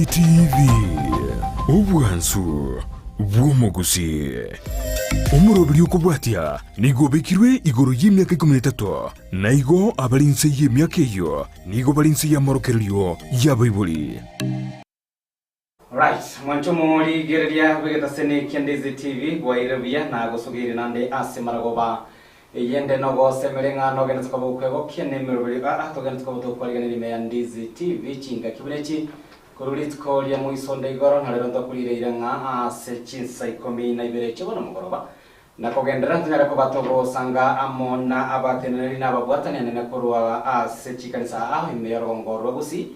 Ndizi TV, obwansu bw'omogusii. Omoroberi okobwatia nigo obekirwe igoro y'emiaka ikomi na etato, na igo abare inse y'emiaka eyio nigo bare inse y'amorokererio y'abaibori. Right, mwanche omorigereria bw'egetaseni kia Ndizi TV bwaire buya na gosugeire nande ase maragoba eyende nogosemere ng'a nogende tokoba okwegokia nemeroberio aa togende tokoba tokwariganera ime ya Ndizi TV chingaki buna echi korwa rituko ria moisonde igoro na rero ntokurire ng'a ase chinsa ikomi na ibere chia bono mogoroba na kogenderera tonyare koba togosanga amo na abateneneri na ababwatani anene korwa ase chikanisa aa ime y'orogongo rwa Gusii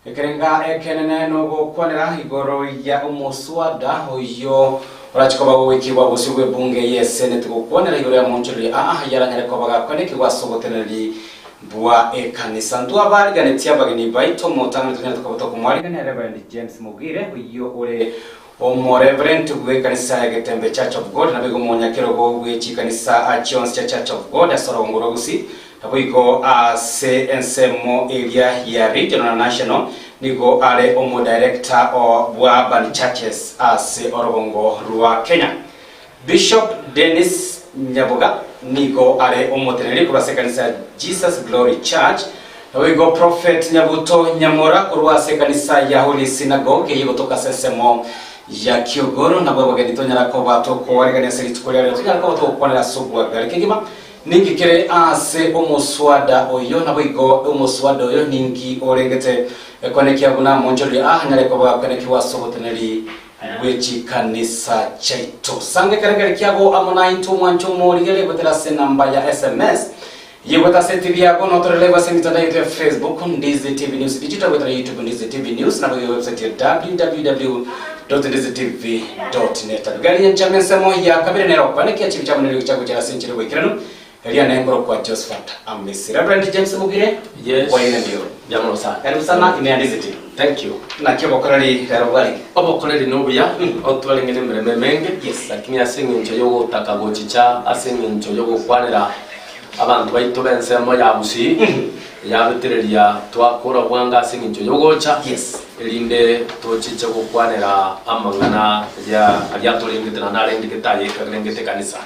Ekerenga ekenene nogokwanera igoro ya omoswada oyio orache koba gogoikigwa bosio bw'ebunge y'eseneti gokwanera igoro y'amonchoreria aa ayaranyare koba gakwanekigwa ase oboteneneri bwa ekanisa. Ntwabariganetie abageni baito omotang'ani tonyarete koba tokomwarigania Reverend James Mogire oyio ore Omoreverend bw'ekanisa ya Getembe Church of God naboigo omonyakerogo bwe chikanisa chionsi chia Church of God ase orogongo rwa Gusii naboigo ase ensemo eria ya Regional na National nigo are omodirector o bwa Urban Churches ase orogongo rwa Kenya. Bishop Dennis Nyaboga nigo are omoteneneri korwa ase ekanisa ya Jesus Glory Church, naboigo Prophet Nyabuto Nyamora korwa ase ekanisa ya Holy Synagogue eyio egotoka ase ensemo ya Kiogoro. Nabwo abageni tonyara koba tokoarigania ase rituko ria rero tonyara koba togokwanera ase obwagare kegima ninki kere ase omoswada oyo, naboigo omoswada oyo ninki orengete konekia buna monchoreria aa anyare koba gakonekiwa ase oboteneneri bwe chikanisa chiaito. Sanga ekerengerio kiago amo naintwe omwanche omorigererie goetera ase enamba ya sms eye goeta ase etibi yago notorere live ase emitandao yaito ya Facebook Ndizi TV News Digital goetera YouTube Ndizi TV News naboigo ewebsite ya www.ndizitv.net. Abigail Nyanchama ensemo ya kabere nere okwanekia chibi chiabo neriogi chiagochera ase enchera y'oboikeranu Erio nengoro kwa Josephat Amisi. Reverend James Mugire, Yes. bwaire mbiyo. Mbuya mono sana. Karibu sana ime ya Ndizi TV. Thank you. Naki obokoreri rero bwarenge? Obokoreri nobuya, otwarenge nemeremo emenge, Yes. lakini ase eng'encho yogotaka gochicha ase eng'encho yogokwanera abanto baito b'ensemo ya Gusii, yabetereria twakora bwango ase eng'encho yogocha, Yes. erinde tochiche gokwanera amang'ana ya aria atorengete naende arengete aye arengete ekanisa.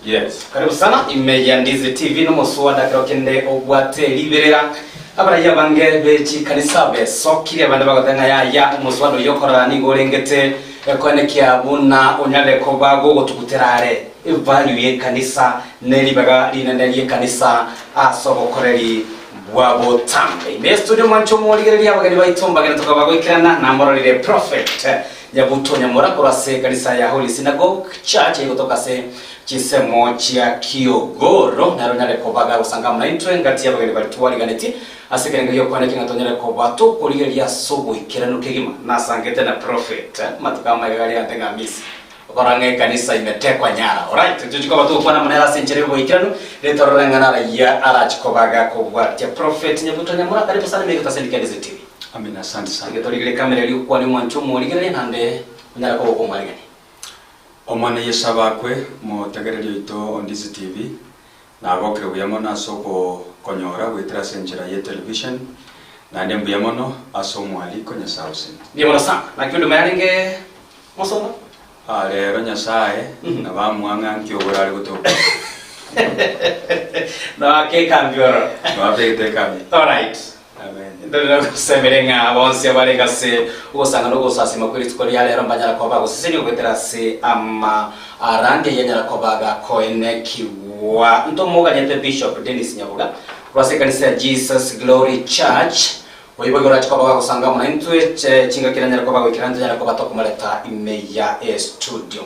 Yes. Karibu sana ime ya Ndizi TV nomoswada kero kende obwate riberera abaraiyo abange be chikanisa besokire abande bagoteba ng'a yaya omoswada oyio okorora nigo orengete ekoenekia buna onyare koba gogotugutera are evalue y'ekanisa ne ribaga rinene ri'ekanisa ase obokoreri bwa botambe. Ime estudio mwanche omorigereria abageni baito mbagende tokaba goikerana namororire Prophet Nyabuto Nyamora korwa ase ekanisa ya Holy Synagogue Church egotoka ase chinsemo chia Kiogoro naro onyare koba gagosanga amo naintwe ngati y'abageni baria twariganetie ase ekerengo gi'okwaneki ng'a tonyare koba tokorigereria ase oboikeranu kegima nasangete na Prophet matuko amaiga garia ante ng'a Miss Okora ng'a ekanisa ime tekwanyara. Alright, tochi koba togokwana amo nere ase enchera y'oboikeranu, rende torore ng'a narayia arache koba gakobwatia. Prophet Nyabuto Nyamura, karibu sana ime Egetaseni kia Ndizi TV. Amina, asante sana. Tiga torigererie kamera eria okwane omwancho omorigereria naende onyare koba okomwarigania. Omwana Yeso abakwe, motegereri oito o Ndizi TV, nagokire buya mono ase okokonyora goetera ase enchera ye television, naende mbuya mono ase omwaliko Nyasae agosesenie. Mbuya mono sana. Naki onde omayarenge Mosomba. Aa rero Nyasae nabo amwang'a nki ogoro are gotoka. Noake ekambi ororo. Noabegete ekambi. Alright. Amen. Ndorera gosemere ng'a bonsi abare ase ogosanga na ogosasima kwe rituko ria rero mbanyara koba bagosesenia goetera ase ama arandia yanyara koba gakoenekigwa. Ntomoganyete Bishop Dennis Nyaboga korwa ase ekanisa ya Jesus Glory Church Oyo boigo orache koba gagosanga amo naintwe chingaki nanyare koba goikera ntonyare koba tokomoreta ime ya estudio.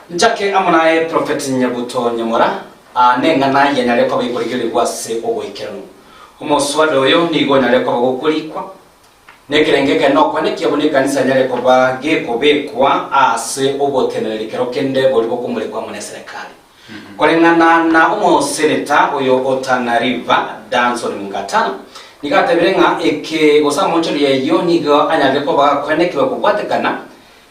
Nchake amo naye Prophet Nyabuto Nyamora, aa neng'ana yanyare koba ikorigererigwa ase oboikeranu. Omoswada oyo nigo onyare koba gokorikwa nekerenge ekene nokwanekia buna ekanisa enyare koba gekobekwa ase oboteneneri kero kende boria bokomorekwa amo neserekari. Koreng'ana na omoseneta oyo o Tana River, Danson Mungatana, nigo atebire ng'a eke gose amonchoria ayio nigo anyarire koba gakoenekiwa kobwatekana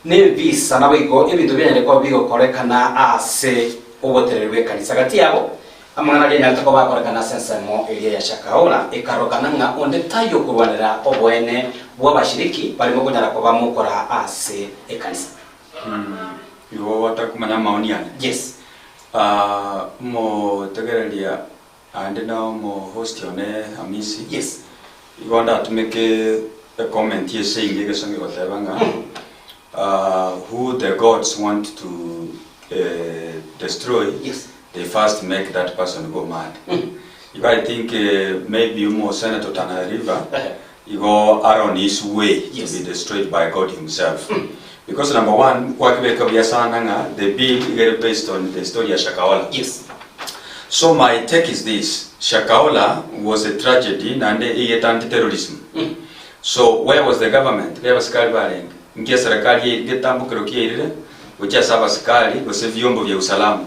nebisa naboigo ebinto bianyarire koba bigokorekana ase obotereri bw'ekanisa. Gati yabo, amang'ana aria anyarete koba akorekana ase ensemo eria ya Shakahola ekarorokana ng'a onde taiyo okorwanera oboene. bw'abashiriki baria mokonyara koba mokoraa ase ekanisa. Igo otakomanya amaoni ane? Yes. Omotegereria aande na omo host one Hamisi. Yes. Igo ndatumeke ecomment ase inge egesongo egoteba ng'a who the gods want to destroy they first make that person go mad. Igo I think maybe omo senator Tana River igo are on his way to be destroyed by God himself. Because number one, kwakebeka buya sana ng'a the bill iga ere based on the story ya Shakahola. So my take is this, Shakahola was a tragedy naende eyete anti terrorism. So where was the government? Ngai abasikari barenge? Nki eserekari egetambokero kiairire gochia ase abasikari gose vyombo vya usalama?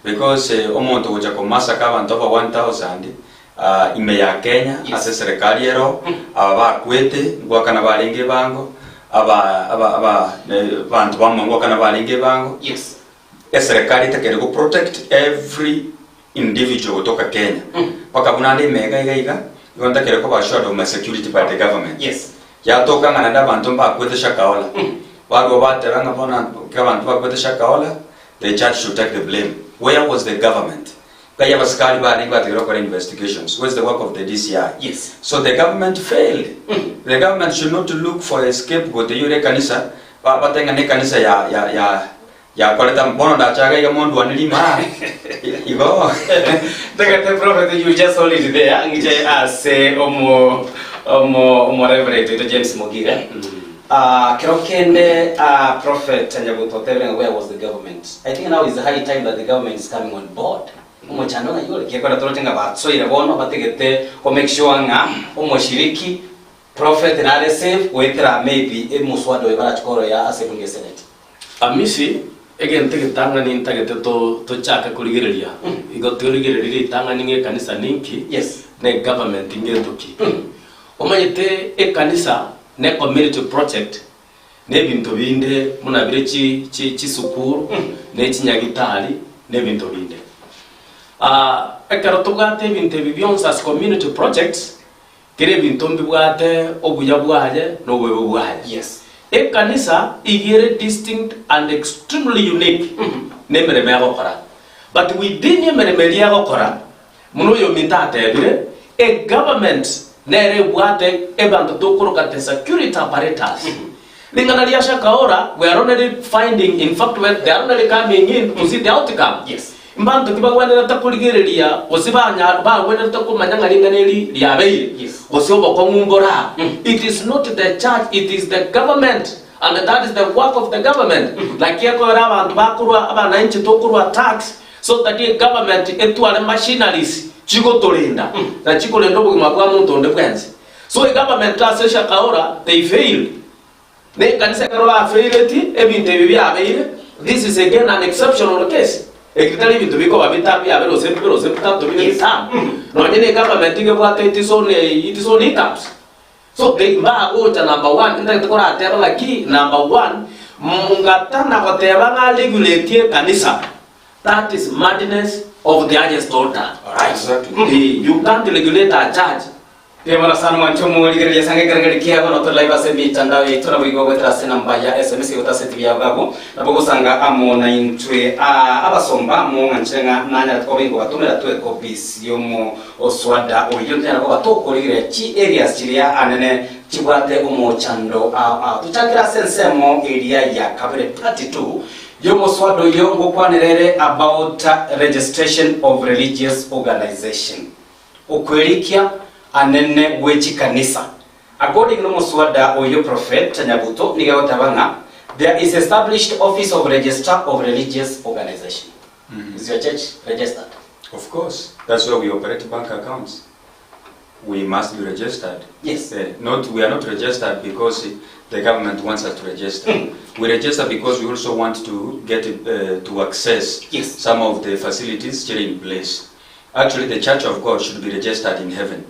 Because omonto ogocha komasaka abanto aba 1000 ime ya Kenya ase eserekari ero, aba bakwete ngoakana barenge ebango, aba aba aba abanto bamwe ngoakana barenge ebango. Eserekari etakeire go protect every individual gotoka Kenya. Mpaka buna ande ime iga iga iga, igo ntakeire koba assured of my security by the government. Yatoka ng'a naende abanto mbakwete Shakahola. Barua bateba ng'a bono ekero abanto bakwete Shakahola, the church should take the blame. Where was the government? Ngai abasikari barenge bategeire gokora investigations. Where is the work of the DCI? So the government failed. The government should not look for a scapegoat eyio ere ekanisa, ba- batebe ng'a nekanisa ya ya ya Yakorete bono ndachaga iga mondwane rima igo. Tagete prophet you just hold it there ngiche ase omo omo omo reverend oito James Mogire. Ah, kero kende ah, prophet Nyabuto otebire ng'a where was the government? I think now is the high time that the government is coming on board. Omochando ng'ai ore? Gekora toroche ng'a batsoire bono bategete ko make sure ng'a omoshiriki prophet nare safe goetera maybe emoswada oyo barachi koroya ase ebunge ya senate. Amisi, egento egetang'ani ntagete to tochake korigereria, igo torigererie ritang'ani ng'a ekanisa ninki, Yes. na egovernment ngento ki. Omanyete ekanisa ne community project, na ebinto binde buna bire chi chi chisukuru, ne chinyagitari, na ebinto binde. Ekero tobwate ebinto ebi bionsi as community projects, Kera ebinto mbibwate obuya bwaye na obobe bwaye. Yes. Ekanisa iga ere distinct and extremely unique nemeremo egokora. But within emeremo eria egokora, buna oyominto atebire, egovernment nere ebwate ebanto tokoroka the security apparatus. Ring'ana ria Shakahola, we are only finding, in fact we they are only coming in to see the outcome. Yes. Mbanto ki bagwenerete korigereria gose banya bagwenerete komanya ng'a ring'ana eri riabeire Yes. gose obokong'u mbore aa? It is not the church, it is the government and that is the work of the government. Naki ekoera abanto bakorwa abananchi tokorwa tax so that egovernment etware machineries chigotorinda na chikorenda obogima bwa monto onde bwensi. So egovernment ase Shakahola they failed. Na ekanisa ekero bafaileti ebinto ebi biabeire, this is again an exceptional case. Eki tari ebinto bikoba bita biabere gose bibere gose bitato bine bitano. Nonye na egovernment iga ebwate its own its own incomes. So they mbagocha number one ntagete korateba ng'aki number one ngatana goteba ng'a regulate ekanisa that is madness of the highest order. Exactly. Eh, you can't regulate a church. Mbuya mono sana mwanche omorigereria ase ekerengerio kiabo na tore live ase emitandao yaito nabo igo goetera ase enamba ya SMS goeta ase etibi yabo abwo nabo ogosanga amo naintwe aa abasomba amo ng'anchire ng'a nanyarete koba ingobatomera twe copies yomo oswada oyio ntonyara koba tokorigereria chi areas chiria anene chibwate omochando ao ao tochakere ase ensemo eria ya kabere part 2 yomoswada oyio ngokwanera ere about registration of religious organization. Okwerikia anene gwe chikanisa. According nomoswada oyio Prophet Nyabuto nigo agoteba ng'a there is established office of registrar of religious organization. Is your church registered? Of course, that's why we operate bank accounts. We must be registered. Yes. Eh, not, we are not registered because the government wants us to register. We register because we also want to get to access Yes. some of the facilities still in place. Actually the church of God should be registered in heaven.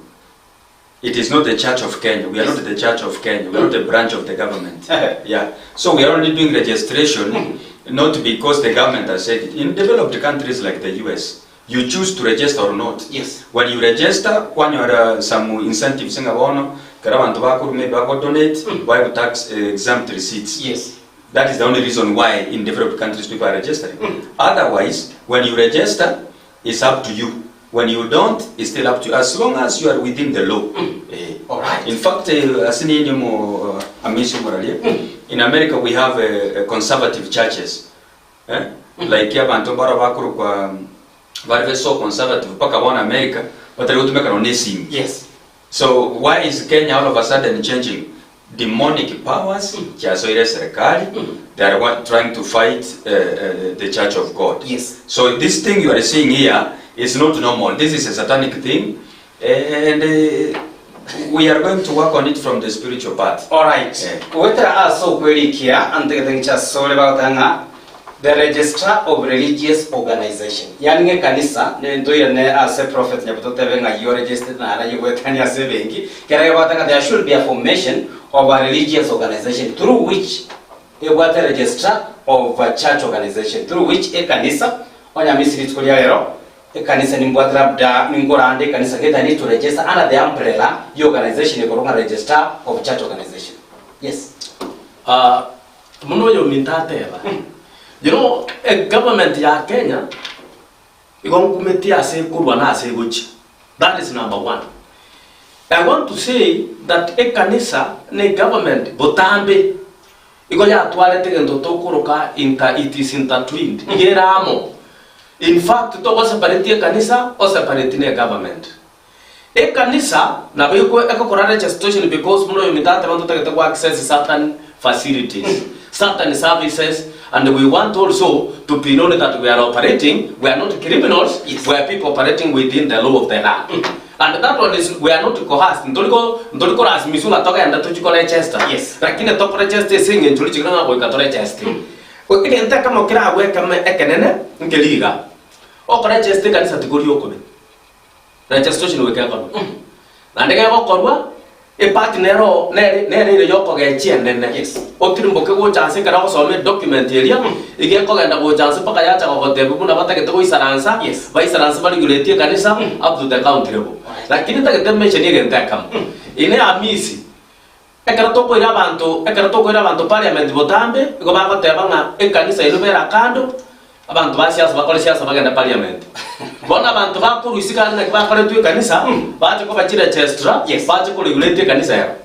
It is not the church of Kenya. We are not the church of Kenya. We are not a branch of the government. Yeah. So we are only doing registration not because the government has said it. In developed countries like the US, you choose to register or not. Yes. When you register, kwanyora some incentives ng'a bono Ekero abanto bakorwa maybe bago donate, baegwe tax exempt receipts. Yes. That is the only reason why in developed countries people are registering. Otherwise, when you register, it's up to you. When you don't, it's still up to you. As long as you are within the law. Eh. Alright. In fact, eh, ase niye omo Amisi omoraria, in America we have eh, conservative churches. Eh? Like abanto mbaro bakorokwa bare be so conservative mpaka bono America batari gotumeka nonya esimi. Yes. So why is Kenya all of a sudden changing? Demonic powers chiasoire eserekari, they are wa- trying to fight the church of God. Yes. So this thing you are seeing here is not normal. This is a satanic thing and we are going to work on it from the spiritual part. Alright. Eh. Goetera ase okwerikia antegete nchasore bagoteba ng'a the registrar of religious organization yaani ng'a ekanisa ntoirane ase prophet nyabuto totebe ng'a you registered nara yegwetania ase ebenki kera gebwate ng'a there should be a formation of a religious organization through which ebwate registrar of a church organization through which ekanisa onya misi rituko ria rero Ekanisa nimbwate labda ninkorande ekanisa gete I need to register under the umbrella ye organization ekorokwa ng'a Registrar of Church Organization. Yes. Ah, buna oyominto ateba, you know, egovernment ya Kenya igo nkumeti ase ekorwa na ase egochia. That is number one. I want to say that ekanisa na egovernment botambe Igo yatwarete egento tokoroka inter it is intertwined, iga ere amo. In fact togosepareti ekanisa osepareti ne egovernment. Ekanisa nabo eko egokora registration because buna oyominto ateba ntotagete go access certain facilities, certain services and we want also to be known that we are operating, we are not criminals, Yes. we are people operating within the law of the land. And that one is we are not coerced, ntori ko ntori korasimiswa ng'a togende tochie korechester. Yes. Lakini tokorechester ase eng'encho richikire ng'a goika torecheste. Egento ekemo keragwe ekemo ekenene nkeri iga, okorechester ekanisa tikori okobe, registration goika ekorwe. Naende gegokorwa, epart nero nere nere ere yokogechia enene. Yes. Otirimboke gocha ase ekero ogosoma edocument eria, iga ekogenda gocha ase mpaka yacha gogotebia buna batagete goisaransa, Yes. baisaranse baregulate ekanisa up to the county level. Lakini ntagete mention egento ekemo, ine Amisi, ekero tokoira abanto ekero tokoira abanto parliament botambe, igo bagoteba ng'a ekanisa ero bera kando, Abanto ba siasa bakore siasa bagende parliament. Bono abanto bakorwa isiko aria naki bakoretwe ekanisa, bache koba chiregestra, Yes. bache koregulate ekanisa ero.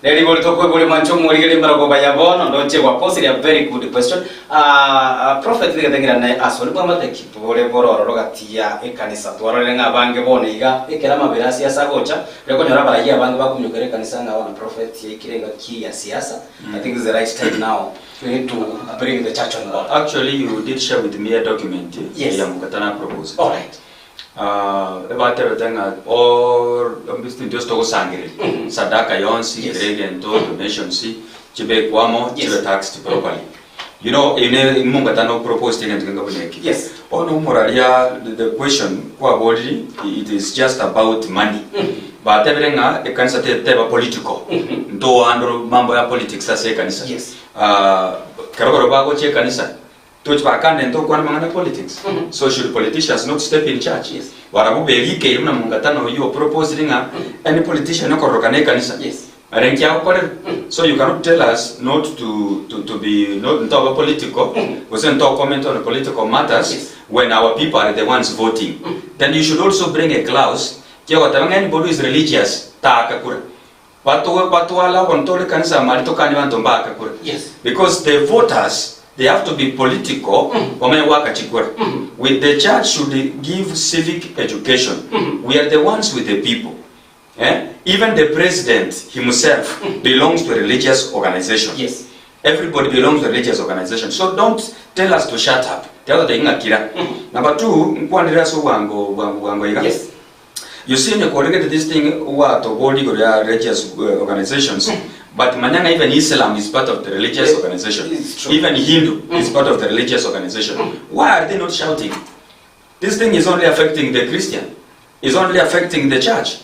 Nerigori tokoiboria mwanche omorigereria mbarogo baya bono ndoche gwaposire a very good question. Ah, prophet nigo eteng'erane ase ore bwamate ki bore borororo gati ya ekanisa twarorire ng'a abange bono iga ekero amabera a siasa agocha rikonyora abarayia abange bakominyokera ekanisa ng'a bono prophet yaikire engaki ya siasa I think this is the right time now We need to bring the church on board. Actually you did share with me a document Yes. ya mukatana propose. All right. Ah, ebatebete ng'a all ebinto byonsi togosangereria sadaka yonsi Yes. kera egento donations chibekwamo Yes. chibe taxed properly you know ine mungatano proposed egento kenga buna eki Yes. Bono omoraria the the question kwaboriri it is just about money batebire ng'a ekanisa teteba political ntoandoro mambo ya politics ase ekanisa Yes. Ah, kero kero bagochia ekanisa tochi bakande ntokwana mang'ana politics so should politicians not step in church Yes. barabwo berikeire buna mongatano oyio oproposire ng'a any politician okororokana ekanisa Yes. Are nkiagokorera? So you cannot tell us not to, to, to be not ntoba political gose nto comment on political matters Yes. when our people are the ones voting. Then you should also bring a clause kiagoteba ng'a anybody who is religious taaka kura. Batowe batwala obontore ore kanisa mari tokani banto mbaaka kura. Yes. Because the voters they have to be political bamanye goaka chikura. With the church should give civic education. We are the ones with the people. Eh? Even the president himself belongs to a religious organization. Yes. Everybody belongs to a religious organization. So don't tell us to shut up. Tiagotebi ng'a kira. Number two, nkwanire ase obwango bwango bwango iga. Yes. You see onye koregete this thing gwatobori igoro ya religious organizations but manya ng'a even Islam is part of the religious Eh, organization. it's true. Even Hindu is part of the religious organization. Why are they not shouting? This thing is only affecting the Christian. Is only affecting the church.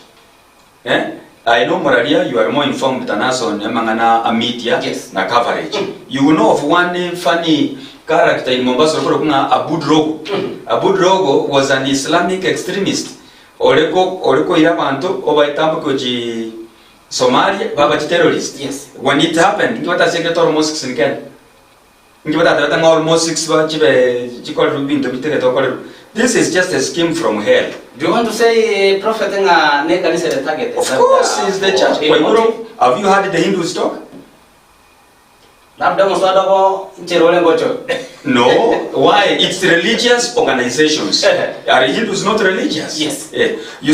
Eh? I know Moraria, you are more informed than us on amang'ana a media Yes. na coverage. You will know of one funny character in Mombasa okorokwa ng'a Aboud Rogo. Aboud Rogo was an Islamic extremist ore ko ore koira abanto obaetamboke gochi. Somalia baba chiterrorist. Yes. When it happened, inki batasiekire toro mosques in Kenya? Inki batatebete ng'a all mosques ba chibe chikorerwe binto bitegete gokorerwa? This is just a scheme from hell. Do you want to say prophet ng'a ne ekanisa ere targeted? Of course is the church. Kwaigure, have you heard the Hindus talk? Labda omoswada obo nchera ore ngocho. No. Why? It's religious organizations. Are Hindus not religious? Yes. Eh, you.